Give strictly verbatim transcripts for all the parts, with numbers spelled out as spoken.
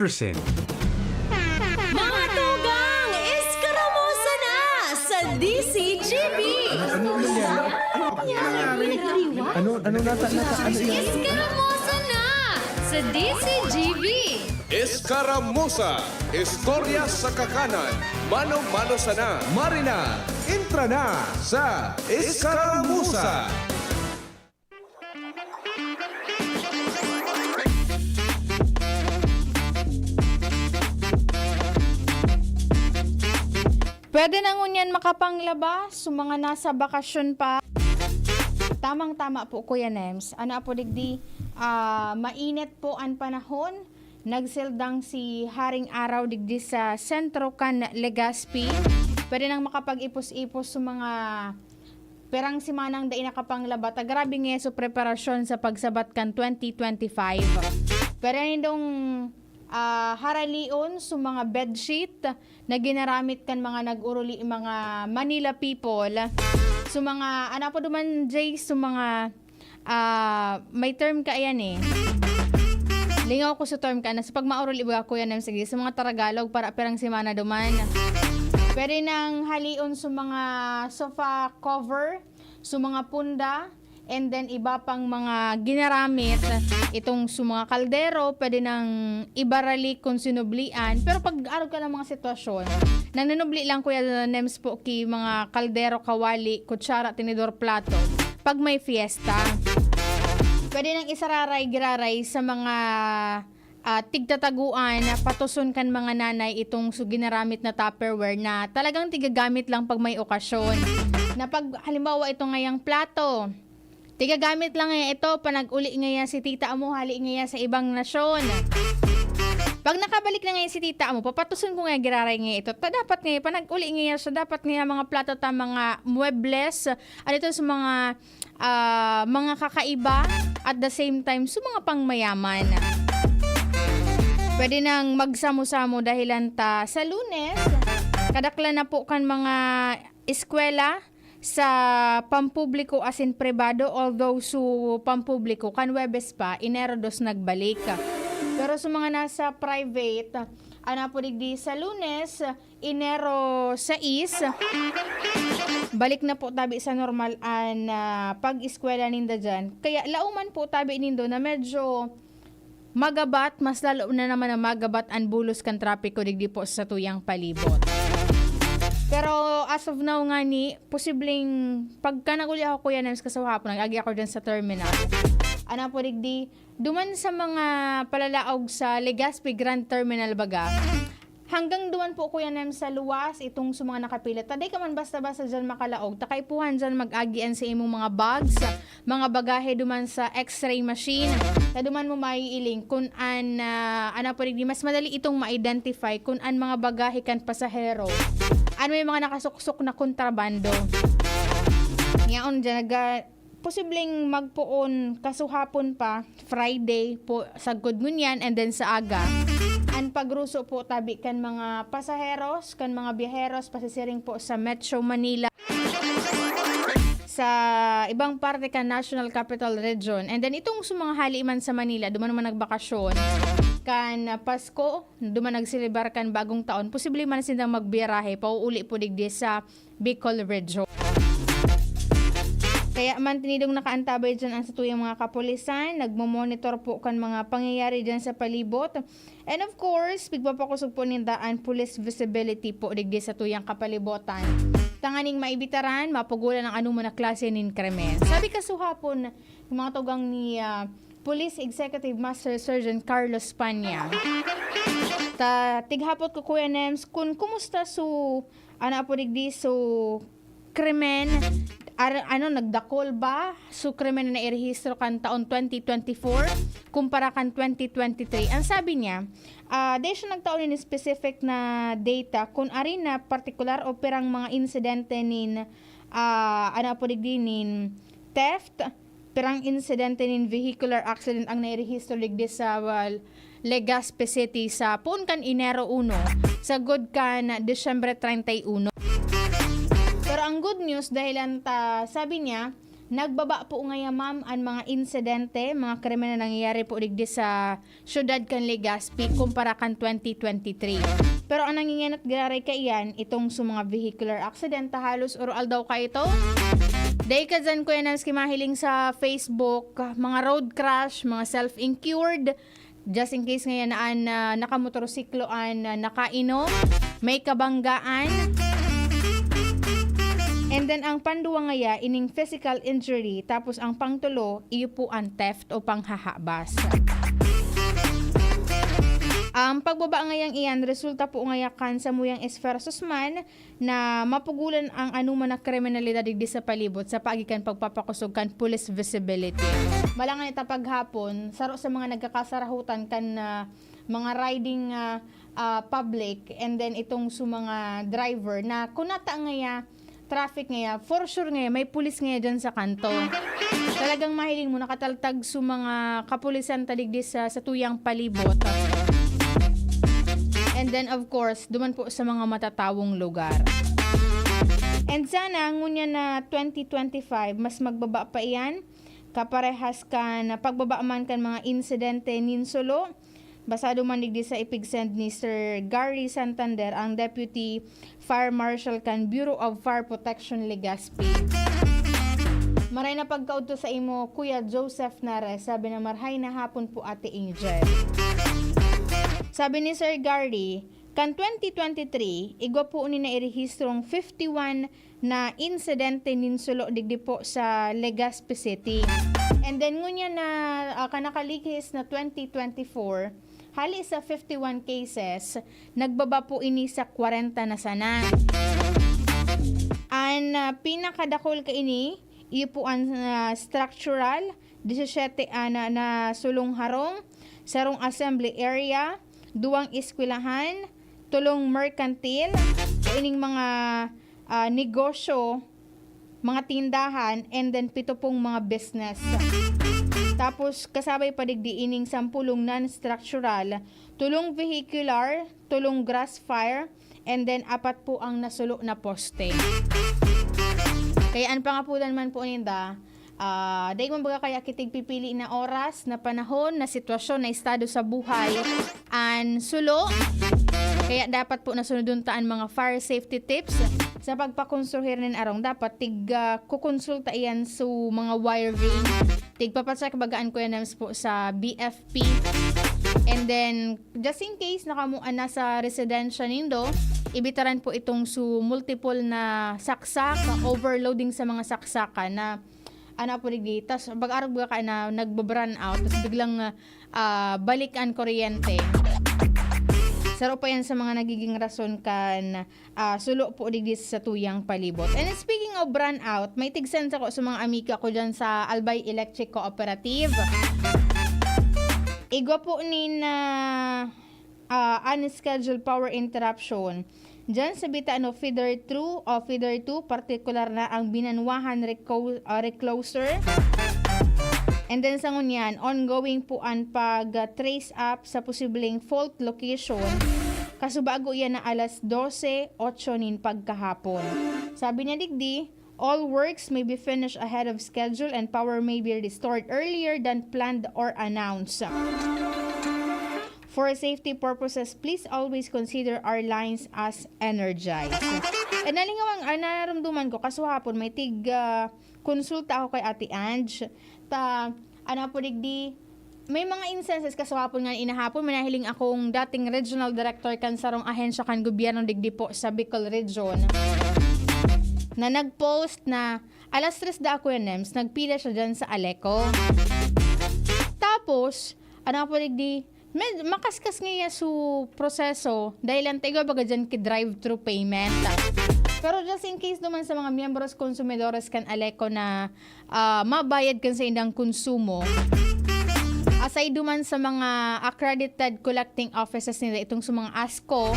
Percent. Mga tugang, eskaramusa na sa D C G B! Ano nangyari? Ano, ano nata, nata, ano yan? Eskaramusa na sa D C G B! Eskaramusa, istorya sa kakanan, mano-mano sana. Marina, entra na sa Eskaramusa. Pwede na ngunyan makapanglaba sa mga nasa bakasyon pa. Tamang-tama po, Kuya Nems. Ano po digdi, ah, mainit po an panahon. Nagseldang si Haring Araw digdi sa sentro kan Legazpi. Pwede nang makapag-ipos-ipos sa mga perang semanang dai nakapanglaba ta grabe ngaya so preparasyon sa pagsabat kan twenty twenty-five. Pwede nindong, ah, haralion so mga bedsheet na ginaramit kan mga nag-uruli, mga Manila people. So mga, ano po duman, Jay, so mga, ah, may term ka yan eh. Lingaw ko sa term ka na sa pagmaurol iba ko yan, sige, sa mga Tagalog, para perang semana duman. Pwede nang halion sa mga sofa cover, sa mga punda, and then iba pang mga ginaramit, itong sa mga kaldero, pwede nang ibaralik kung sinublian. Pero pag arog ka ng mga sitwasyon, nanunubli lang, Kuya Nems, po ki mga kaldero, kawali, kutsara, tinidor, plato, pag may fiesta. Pwede nang isararay-giraray sa mga, ah, tigtataguan na patuson kan mga nanay itong su-, ginaramit na Tupperware na talagang tigagamit lang pag may okasyon. Na pag, halimbawa, ito ngayang plato, tigagamit lang ngaya ito, panag-uli ngaya si tita mo, hali ngaya sa ibang nasyon. Pag nakabalik na ngaya si tita mo, papatuson ko ngaya giraray ngaya ito. Ta, dapat ngaya, panag-uli ngaya siya, dapat ngaya mga plato ta, mga muebles, ano ito sa mga, ah, mga kakaiba, at the same time, sa mga pangmayaman. Pwede nang magsamo-samo dahilan ta sa Lunes, kadaklan na po kan mga eskwela sa pampubliko asin pribado, although su pampubliko kan Huwebes pa, Enero dos nagbalik. Pero sa mga nasa private, ana po digdi sa Lunes, Enero sais, balik na po tabi sa normal an, ah, pag-eskwela ninda diyan. Kaya lauman po tabi nindo na medyo magabat, mas lalo na naman na magabat an bulos kan trapiko digdi po sa satuyang palibot. Pero as of now ngani, posibleng pagka nag-uli ako, Kuya Nems, kasuhapon, nag-agi ako dyan sa terminal. Ano po digdi, duman sa mga palalaog sa Legazpi Grand Terminal baga, hanggang duman po, Kuya Nems, sa luwas, itong sa mga nakapila. Ta di ka man basta-basta dyan makalaog. Ta kaipuhan dyan mag-agi an sa imong mga bags, mga bagahe duman sa X-ray machine. Ta duman mo maiiling kun an, ah, ano po digdi, mas madali itong ma-identify kun an mga bagahe kan pasahero. An may mga nakasuksok na kontrabando. Yaon dyan, naga-, posibleng magpoon kasuhapon pa, Friday po, sagkod ngunyan, and then sa aga, an pagruso po tabi kan mga pasaheros, kan mga biyaheros, pasisiring po sa Metro Manila, sa ibang parte kan National Capital Region. And then itong sa mga hali man sa Manila, duman man nagbakasyon, kan Pasko, duman nagselebar kan Bagong Taon, posible man sindang magbiyarahe, pauuli po digdi sa Bicol Region. Kaya man, tinidong nakaantabay dyan ang satuyang mga kapulisan, nagmo-monitor po kan mga pangyayari dyan sa palibot. And of course, pigpapakosog po ninda an police visibility po digdi sa tuyang kapalibotan, tanganing maibitaran, mapugolan ang anoman na klase nin krimen. Sabi kasuhapon, yung mga tugang ni, ah, Police Executive Master Sergeant Carlos Panya. Ta, tighapot ko, Kuya Nems, kun kumusta su, ano po digdi, su krimen, ar-, ano, nagdakol ba su krimen na nairehistro kan taon twenty twenty-four kumpara kan twenty twenty-three? Ang sabi niya, ah, di siya nagtao nin specific na data kun ari na partikular o pirang mga insidente nin, ah, ano po digdi, nin theft, pirang insidente nin vehicular accident ang nairehistro digdi sa, ah, Legazpi City sa poon kan Enero uno, sagkod kan Disyembre treinta y uno. Pero ang good news, dahilan ta, sabi niya, Nagbaba po ngaya, ma'am, an mga insidente, mga krimen na nangyayari po digdi sa siyudad kan Legazpi kumpara kan twenty twenty-three. Pero ang nangingenot giraray kaiyan, itong sa mga vehicular accident, halos oro-aldaw ka ito. Dai ka dyan, Kuya Nams, kimahiling sa Facebook, mga road crash, mga self-injured, just in case ngayon na an, ah, nakamotorsiklo an, ah, nakainom, may kabanggaan. And then, ang panduwa ngaya, ining physical injury, tapos ang pangtulo, iyo po an theft o panghahabas. Ang pagbaba ngayang iyan, resulta po ngaya kan samuyang esfuerzos man na mapugulan ang anoman na kriminalidad digdi sa palibot sa paagi kan pagpapakosog kan police visibility. Malangan ita paghapon, saro sa mga nagkakasarahotan kan, ah, mga riding, ah, ah, public, and then itong sa mga driver na kunata ngaya, traffic ngaya, for sure ngaya, may pulis ngaya dyan sa kanto. Talagang mahiling mo, nakataltag sa mga kapulisan ta digdi sa, sa tuyang palibot. And then, of course, duman po sa mga matatawong lugar. And sana, ngunyan na twenty twenty-five, mas magbaba pa iyan, kaparehas kan pagbaba man kan mga insidente nin sulo. Basado man digdi sa ipigsend ni Sir Gary Santander, ang Deputy Fire Marshal kan Bureau of Fire Protection Legazpi. Maray na pagkaudto sa imo, Kuya Joseph Nares, sabi na, "Marhay na hapon po, Ate Angel." Sabi ni Sir Gary, kan twenty twenty-three, igwa po ni nairehistrong fifty-one na insidente nin sulo digdi po sa Legazpi City. And then, ngunyan na, ah, kan nakalihis na twenty twenty-four, hali sa fifty-one cases, nagbaba po ini sa kwarenta na sana. An, ah, pinakadakul kaini, iyo po an, ah, structural, disisiyete, ah, na, na sulong harong, sarong assembly area, duwang eskwelahan, tulong merkantil, ining mga, ah, negosyo, mga tindahan, and then pito pong mga business. Tapos, kasabay pa digdi ining sampulong non-structural, tulong vehicular, tulong grass fire, and then apat po ang nasulo na poste. Kaya an pangapulan man po ninda, ah, dai man baga kaya kitigpipili na oras, na panahon, na sitwasyon, na estado sa buhay, an sulo. Kaya dapat po nasunodon ta an mga fire safety tips. Sa pagpakonstruhir nin arong, dapat tig, ah, kukonsulta iyan sa mga wiring. Tigpapacheck baga an Kuya Nems po sa B F P. And then, just in case na kamo an nasa residensya nindo, ibitaran po itong su multiple na saksak, overloading sa mga saksakan na ano po digdi, tas pag-arog ka na nagba-brownout, tas biglang, ah, balik an kuryente. Saro pa yan sa mga nagiging rason kan, ah, sulo po digdi sa tuyang palibot. And speaking of brownout, may tig-send ako sa mga amiga ko dyan sa Albay Electric Cooperative. Igwa po nin, ah, ah, unscheduled power interruption. Diyan sa Bitano feeder two o feeder two, partikular na ang Binanwahan reco-, ah, recloser. And then sa ngunyan, ongoing po ang pag-trace up sa posibleng fault location. Kasubago yan na alas dose otso nin pagkahapon. Sabi niya digdi, all works may be finished ahead of schedule and power may be restored earlier than planned or announced. For safety purposes, please always consider our lines as energized. And nalingawang, ah, nararamdaman ko, kaso hapon may tig, ah, konsulta ako kay Ate Ange. Ta, ano po digdi, may mga instances, kaso hapon nga inahapon, may nahiling akong dating regional director kan sarong ahensya kan gobyerno digdi po sa Bicol Region na nag-post na alas tres da ako yan, Nems, nagpila siya dyan sa Aleco. Tapos, ano po digdi, med-, makaskas nga yan su proseso dahil ang tigo baga dyan ki drive-thru payment. Pero just in case naman sa mga miyembros konsumidores kan Aleco na, ah, mabayad kan sa indang konsumo, aside duman sa mga accredited collecting offices nila, itong sa mga ASCO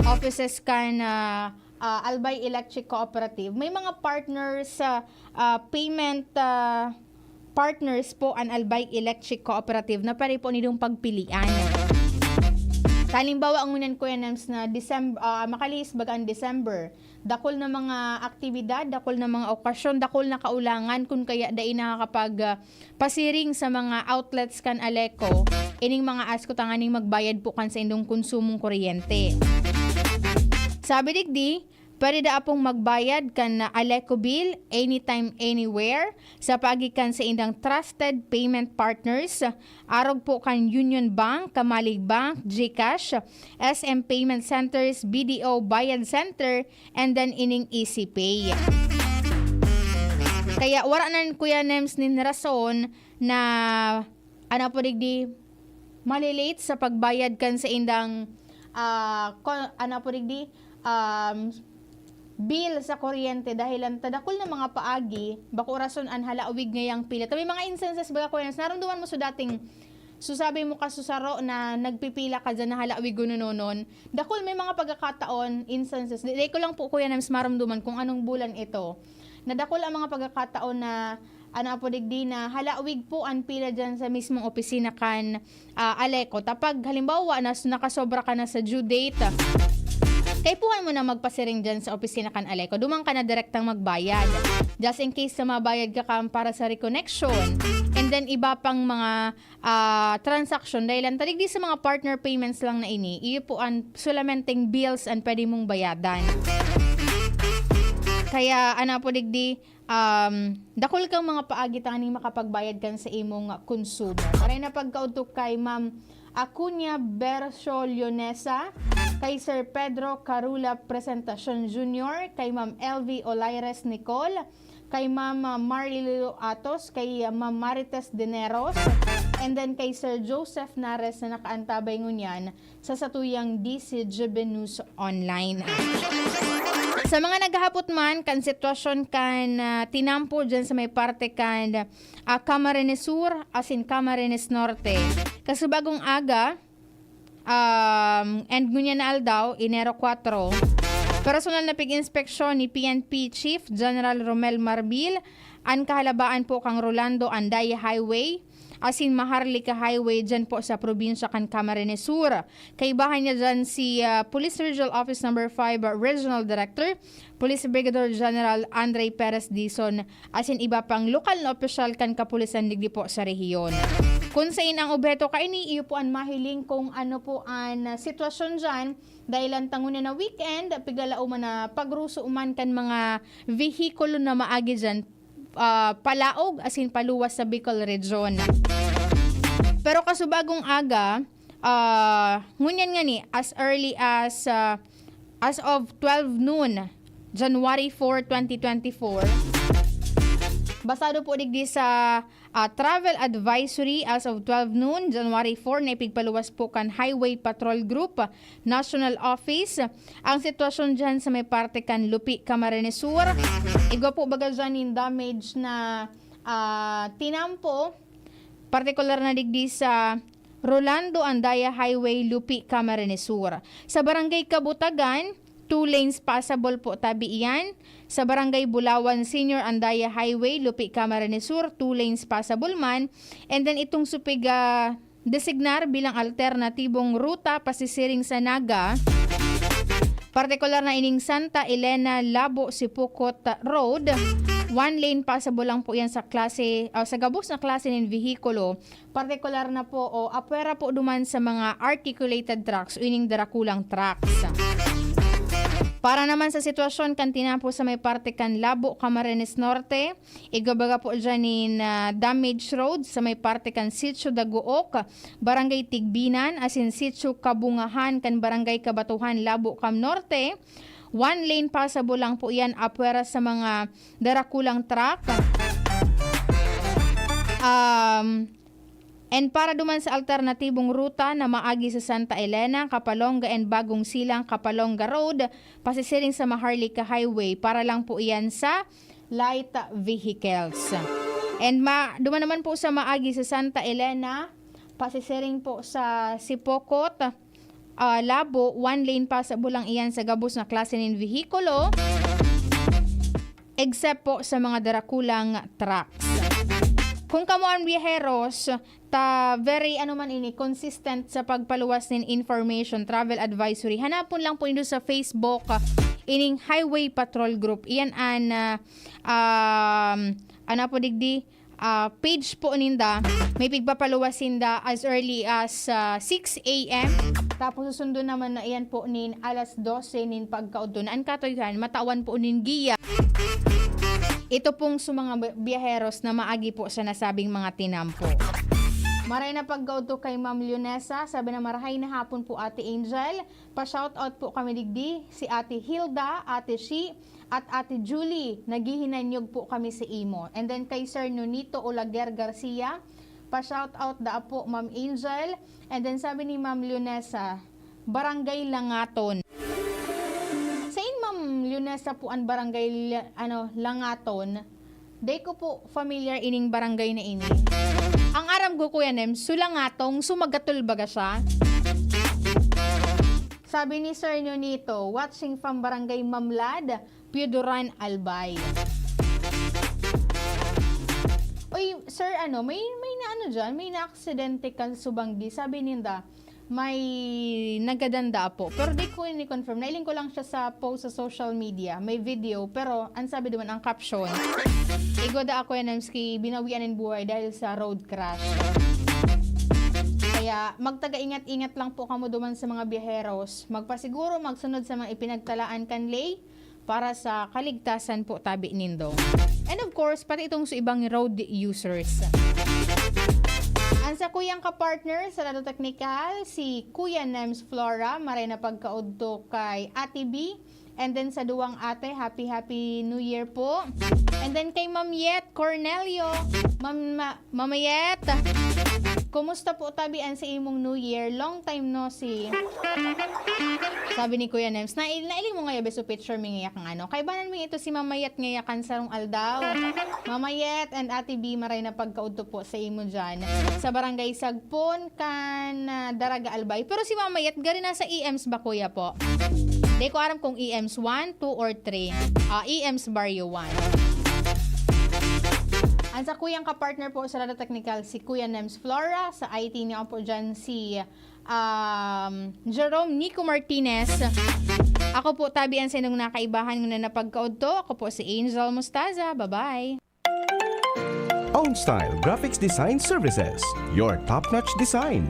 offices kan, ah, ah, Albay Electric Cooperative, may mga partners sa, ah, payment, ah, partners po an Albay Electric Cooperative na pwede po nidong pagpilian. Halimbawa, ang unan, Kuya Nems, na December, ah, makalihis baga ang December, dakul na mga aktibidad, dakul na mga okasyon, dakul na kaulangan kun kaya dai nakakapag, ah, pasiring sa mga outlets kan Aleco, ining mga asko tanganing magbayad po kan saindong konsumong kuryente. Sabi digdi, pwede daa pong magbayad kan Aleco bill anytime, anywhere, sa paagi kan saindang trusted payment partners, arog po kan Union Bank, Kamalig Bank, GCash, S M Payment Centers, B D O Bayad Center, and then ining EasyPay. Kaya wala na, Kuya Nems, nin rason na, ano po digdi, malilate sa pagbayad kan saindang, ah, ko-, ano po digdi, um, bill sa kuryente dahil lang ta dakul na mga paagi, bako rason an halawig ngayang pila. Ta may mga instances baga, Kuya Nems, narumduman mo sa dating, so sabi mo, kasusaro na nagpipila ka dyan na halawig gunononon. Dakul may mga pagkakataon, instances. Di, di ko lang po, Kuya Nems, marumduman kung anong bulan ito. Na dakul ang mga pagkakataon na, ano po digdi, na halawig po an pila dyan sa mismong opisina kan, ah, Aleco. Ta pag halimbawa na s-, nakasobra ka na sa due date, kaipuhan mo na magpasiring dyan sa opisina kan Aleco. Duman ka na direktang magbayad. Just in case na mabayad ka kan para sa reconnection, and then iba pang mga, ah, transaction, dahil ang ta digdi sa mga partner payments lang na ini, iyo po an solamenteng bills an pwede mong bayadan. Kaya, ano po digdi, um, dakul kang mga paagi tanganing makapagbayad kan sa imong konsumo. Maray na pagkaodto kay Ma'am Acuña Bercio Leonesa, kay Sir Pedro Carula Presentacion Junior, kay Ma'am L V Olaires Nicole, kay Ma'am, ah, Marilou Atos, kay, ah, Ma'am Marites Dineros, and then kay Sir Joseph Nares na nakaantabay ngunyan sa satuyang D C G B News Online. Sa mga naghahapot man kan sitwasyon kan, ah, tinampo dyan sa may parte kan, ah, Camarines Sur asin Camarines Norte, kasubagong aga, um, and ngunyan na aldaw, Enero kwatro, personal na pig-inspeksyon ni P N P Chief General Romel Marbil an kahalabaan po kan Rolando Andaya Highway asin Maharlika Highway dyan po sa probinsya kan Camarines Sur. Kaibahan niya dyan si, ah, Police Regional Office Number five, ah, Regional Director, Police Brigadier General Andre Perez Dizon, asin iba pang lokal na opisyal kan kapulisan digdi po sa rehiyon. Kun sain ang obheto kaini, iyo po an mahiling kung ano po an, ah, sitwasyon dyan, dahil an tangon na weekend, piglalao man na pagruso man kan mga vehikulo na maagi dyan, ah, palaog asin paluwas sa Bicol Region. Pero kasubagong aga, ah, ngunyan ngani, as early as, ah, as of twelve noon, January four, twenty twenty-four, basado po digdi sa, ah, travel advisory as of twelve noon, January four, na ipigpaluwas po kan Highway Patrol Group National Office ang sitwasyon dyan sa may parte kan Lupi, Camarines Sur. Igwa po baga dyan nin damage na, ah, tinampo, partikular na digdi sa Rolando Andaya Highway, Lupi, Camarines Sur. Sa Barangay Kabutagan, two lanes passable po tabi iyan. Sa Barangay Bulawan Senior Andaya Highway, Lupi, Camarines Sur, two lanes passable man. And then itong supig, ah, designar bilang alternatibong ruta pasisiring sa Naga, partikular na ining Santa Elena Labo Sipocot Road, one lane passable lang po yan sa klase, o sa gabos na klase nin vehikulo, partikular na po o apwera po duman sa mga articulated trucks o ining darakulang trucks. Para naman sa sitwasyon kan tinampo sa may parte kan Labo, Camarines Norte, igwa baga po dyan nin, ah, damage road sa may parte kan Sitio Daguok, Barangay Tigbinan, asin Sitio Kabungahan kan Barangay Kabatuhan, Labo, Cam Norte. One lane passable lang po yan apwera sa mga darakulang truck. Um, and para duman sa alternatibong ruta na maagi sa Santa Elena, Kapalonga and Bagong Silang, Kapalonga Road, pasisiring sa Maharlika Highway, para lang po iyan sa light vehicles. And ma-, duman naman po sa maagi sa Santa Elena, pasisiring po sa Sipocot, ah, Labo, one lane passable lang iyan sa gabos na klase nin vehikulo, except po sa mga darakulang trucks. Kung kamo ang biyaheros, ta very, ano man ini, consistent sa pagpaluwas nin information, travel advisory, hanapon lang po nindo sa Facebook, ah, ining Highway Patrol Group. Iyan an, ah, um, ano po digdi? Ah, page po ninda. May pigpapaluwas sinda as early as, ah, six a m. Tapos susundo naman na iyan po nin alas dose nin pagkaudto na an katuyohan, matawan po nin giya. Ito pong sa mga bi-, biyaheros na maagi po sa nasabing mga tinampo. Maray na pagkaudto kay Ma'am Leonesa, sabi na, "Marahay na hapon po, Ate Angel. Pa-shoutout po kami digdi, si Ate Hilda, Ate Shi, at Ate Julie. Naghihinanyog po kami sa imo." And then kay Sir Nonito Olaguer Garcia, "Pa-shoutout daa po, Ma'am Angel." And then sabi ni Ma'am Leonesa, "Barangay Langaton." Sain, Ma'am Leonesa, po an Barangay La-, ano, Langaton? Dai ko po familiar ining barangay na ini. Ang aram ko, Kuya Nem, sulangatong, sumagatol baga siya. Sabi ni Sir Nonito, "Watching from Barangay Mamlad, Pioduran, Albay." Uy, sir, ano, may, may na ano dyan, may na-aksidente kan subanggi. Sabi ninda, may nagadan daa po. Pero di ko ini-confirm. Nailing ko lang siya sa post sa social media. May video, pero ang sabi duman ang caption, "Igwa daa, Kuya Nems, ki binawian nin buhay dahil sa road crash." Kaya magtaga-ingat-ingat lang po kamo duman sa mga biyaheros. Magpasiguro, magsunod sa mga ipinagtalaan kan ley para sa kaligtasan po tabi nindo. And of course, pati itong sa ibang road users. Ang sakuyang kapartner sa Lado Teknikal, si Kuya Nems Flora, maray na pagkaudto kay Ate B. And then sa duwang ate, happy, happy New Year po. And then kay Ma'am Yet Cornelio, Ma'am Ma-, Mama Yet, kumusta po tabi an sa imong New Year? Long time no see. Sabi ni Kuya Nems, "Nai-, nailing mo ngaya ba so picture mi ngaya kan ano?" Kaibanan mi ito si Mama Yet ngaya kan sarong aldaw. Mama Yet and Ate B, maray na pagkaudto po sa imo dyan. Sa Barangay Sagpon, kan, ah, Daraga, Albay. Pero si Mama Yet, gari nasa E Ms ba, Kuya, po? Di ko aram kung E Ms one, two, or three. Ah, E Ms Barrio one. Ang sa kuyang kapartner po sa Lado Technical, si Kuya Nems Flora. Sa I T niya po dyan si, um, Jerome Nico Martinez. Ako po, tabi an sa inyong nakaibahan na napagkaudto. Ako po si Angel Mostaza. Bye-bye. Own Style Graphics Design Services, your top-notch design.